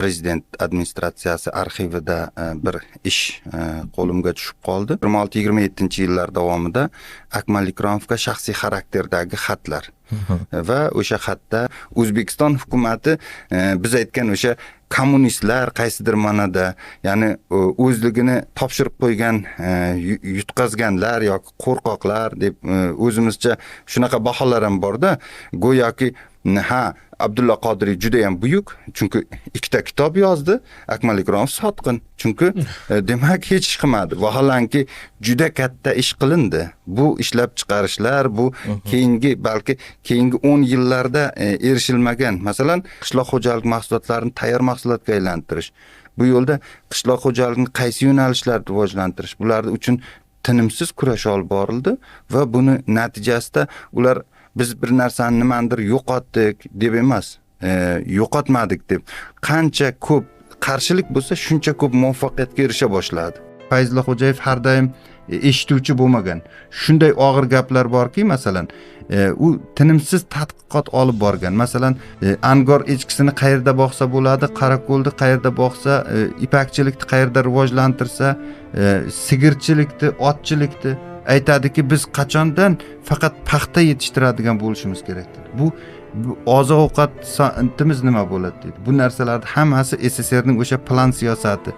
Prezident administratsiyasi arxivida bir ish qo'limga tushib qoldi. 26-27 yillar davomida Akmal Ikromovga shaxsiy xarakterdagi xatlar va o'sha xatda O'zbekiston hukumati biz aytgan o'sha kommunistlar qaysidir ma'noda, ya'ni o'zligini topshirib qo'ygan, yutqazganlar yoki qo'rqoqlar deb o'zimizcha shunaqa baholar ham borda, go'yoki ha, Abdulla Qodiriy juda ham buyuk, chunki ikkita kitob yozdi, Akmal Ikromov sotqin, chunki demak hech ish qilmadi. Vaholanki juda katta ish qilindi. Bu ishlab chiqarishlar, bu keyingi, balki keyingi 10 yillarda erishilmagan, masalan, qishloq xo'jalik mahsulotlarini tayyor mahsulotga aylantirish. Bu yo'lda qishloq xo'jaligini qaysi yo'nalishlarda rivojlantirish, bular uchun tinimsiz kurash olib borildi va buni natijasida ular biz bir narsani nimanidir yo'qotdik deb emas, yo'qotmadik deb, qancha ko'p qarshilik bo'lsa, shuncha ko'p muvaffaqiyatga erisha boshladi. Fayzulla Xo'jayev har doim eshituvchi bo'lmagan. Shunday og'ir gaplar borki, masalan, u tinimsiz tadqiqot olib borgan. Masalan, angor echkisini qayerda boqsa bo'ladi, qorako'lni qayerda boqsa, ipakchilikni qayerda rivojlantirsa, sigirchilikni, otchilikni aytadiki, biz qachondan faqat paxta yetishtiradigan bo'lishimiz kerak dedi. Bu oziq-ovqat sanoatimiz nima bo'ladi dedi. Bu narsalarning hammasi SSRning o'sha plan siyosati.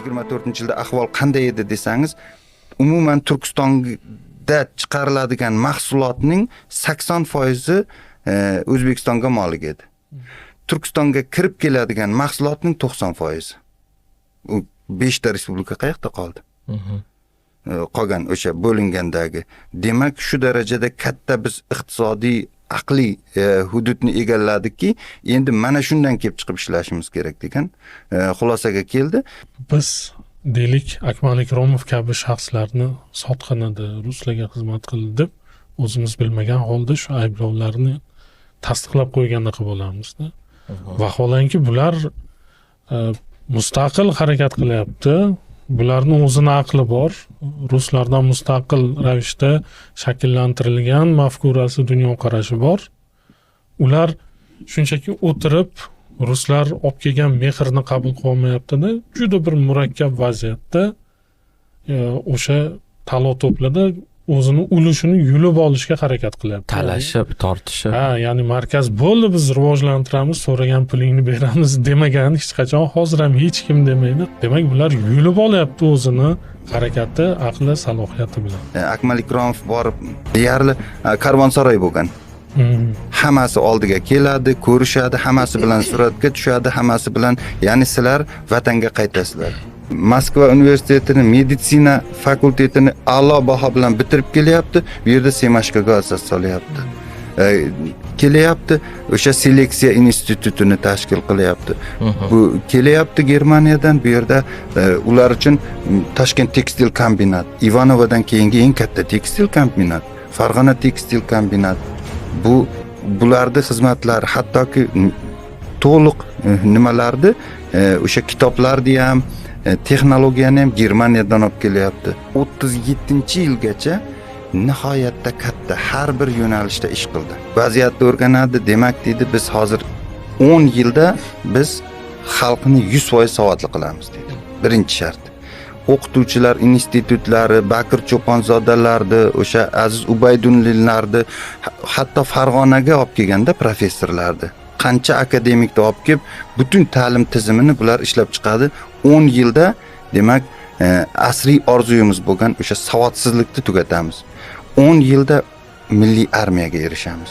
24-yilda ahvol qanday edi desangiz, umuman Turkistonda chiqariladigan mahsulotning 80% O'zbekistonga molik edi. Turkistonga kirib keladigan mahsulotning 90%. U 5 ta respublika qayoqda qoldi? Qolgan o'sha bo'lingandagi. Demak, shu darajada katta biz iqtisodiy, aqliy hududni egalladikki, endi mana shundan kelib chiqib ishlashimiz kerak degan xulosaga keldi. Biz deylik, Akmal Ikromov kabi shaxslarni sotqin edi, ruslarga xizmat qildi deb o'zimiz bilmagan holda shu ayblovlarni tasdiqlab qo'ygandaqa bo'lamizda. Vaholanki bular mustaqil harakat qilyapti. Bularni o'zini aqli bor. Ruslardan mustaqil ravishda shakllantirilgan mafkurasi, dunyoqarashi bor. Ular shunchaki o'tirib ruslar olib kelgan mehrni qabul qilolmayapti-da, juda bir murakkab vaziyatda o'sha talo to'plada o'zini ulushini yulib olishga harakat qilyapti. Talashib, tortishib. Ha, ya'ni markaz bo'ldi, biz rivojlantiramiz, so'ragan pulingni beramiz demagan hech qachon, hozir ham hech kim demaydi. Demak, bular yulib olyapti o'zini harakati, aqli, salohiyati bilan. Akmal Ikromov borib deyarli karvonsaroy bo'lgan. Hammasi oldiga keladi, ko'rishadi, hammasi bilan suratga tushadi, hammasi bilan, ya'ni sizlar vatanga qaytasizlar. Moskva universitetini meditsina fakultetini a'lo baho bilan bitirib kelyapti, bu yerda Semashkoga asos solyapti. Kelyapti, o'sha seleksiya institutini tashkil qilyapti. Bu kelyapti Germaniyadan, bu yerda ular uchun Toshkent tekstil kombinat, Ivanovodan keyingi eng katta tekstil kombinat, Farg'ona tekstil kombinat. Bu bularning xizmatlari, hattoki to'liq nimalarni, o'sha kitoblarni ham, texnologiyani ham Germaniyadan olib kelyapti. 37-yilgacha nihoyatda katta har bir yo'nalishda ish qildi. Vaziyatni o'rganadi, demak deydi, biz hozir 10 yilda biz xalqni 100% savodli qilamiz deydi. Birinchi shart. O'qituvchilar institutlari, Bakir Cho'ponzodalarni, o'sha Aziz Ubaydullinlarni, hatto Farg'onaga olib kelganda professorlarni, qancha akademikni olib kelib, butun ta'lim tizimini bular ishlab chiqadi. 10 yilda demak, asriy orzuyimiz bo'lgan o'sha savodsizlikni tugatamiz. 10 yilda milliy armiyaga erishamiz.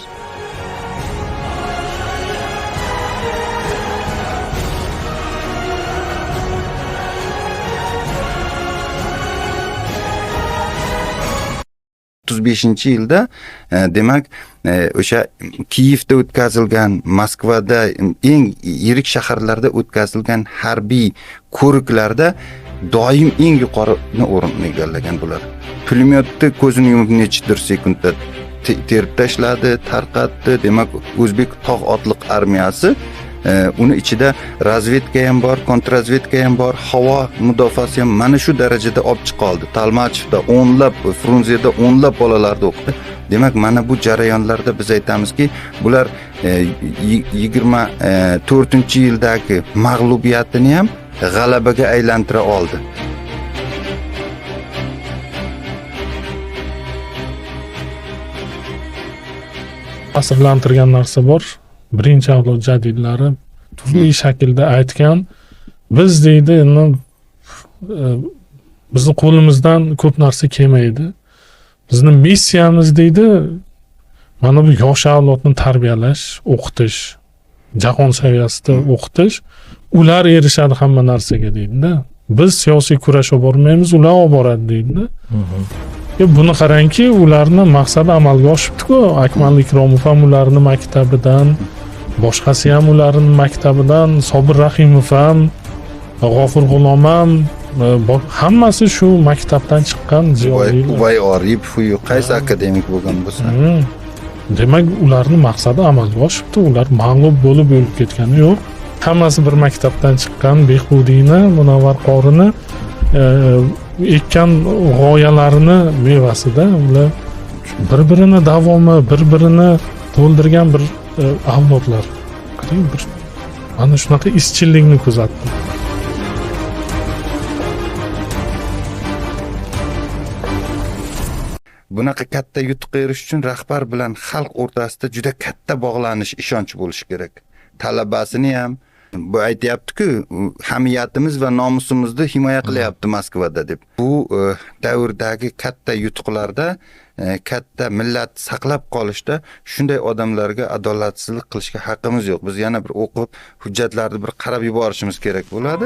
35-yilda demak, o'sha Kiyevda o'tkazilgan, Moskvada, eng yirik shaharlarda o'tkazilgan harbiy ko'riklarda doim eng yuqori o'rinni egallagan bular. Pulemyotni ko'zini yumib nechidir sekundda terib tashladi, tarqatdi. Demak, o'zbek tog' otliq armiyasi Uni ichida razvedka ham bor, kontrrazvedka ham bor, havo mudofaasi ham mana shu darajada olib chiqa oldi. Talmachevda o'nlab, Frunzeda o'nlab bolalarni o'qitdi. Demak, mana bu jarayonlarda biz aytamizki, bular 24-yildagi mag'lubiyatini ham g'alabaga aylantira oldi. Ta'sirlantirgan narsa bor. Birinchi avlod jadidlari turli shaklda aytgan, biz deydi, endi bizni qo'limizdan ko'p narsa kelmaydi. Bizni missiyamiz deydi, mana bu yosh avlodni tarbiyalash, o'qitish, jahon saviyasida o'qitish, ular erishadi hamma narsaga deydi-da. Biz siyosiy kurash olib bormaymiz, ular olib boradi deydi-da. Buni qarangki, ularni maqsadi amalga oshibdi-ku. Akmal Ikromov ham ularni maktabidan, boshqasi ham ularni maktabidan, Sobir Rahimov ham, G'ofur G'ulom ham, hammasi shu maktabdan chiqqan ziyolilar. Ubay Oripov qaysi akademik bo'lgan bo'lsa. Demak, ularni maqsadi amalga oshibdi. Ular mag'lub bo'lib o'lib ketgani yo'q. Hammasi bir maktabdan chiqqan. Behbudiyni, Munavvar qorini ekkan g'oyalarini mevasida ular bir-birini davomi, bir-birini to'ldirgan bir avlodlar. Qarang, bir mana shunaqa izchillikni kuzatdim. Bunaqa katta yutuqqa erishish uchun rahbar bilan xalq o'rtasida juda katta bog'lanish, ishonch bo'lishi kerak. Talabasini ham bu aytyapti-ku, hamiyatimiz va nomusimizni himoya qilyapti Moskvada deb. Bu davrdagi katta yutuqlarda, katta millat saqlab qolishda shunday odamlarga adolatsizlik qilishga haqqimiz yo'q. Biz yana bir o'qib, hujjatlarni bir qarab yuborishimiz kerak bo'ladi.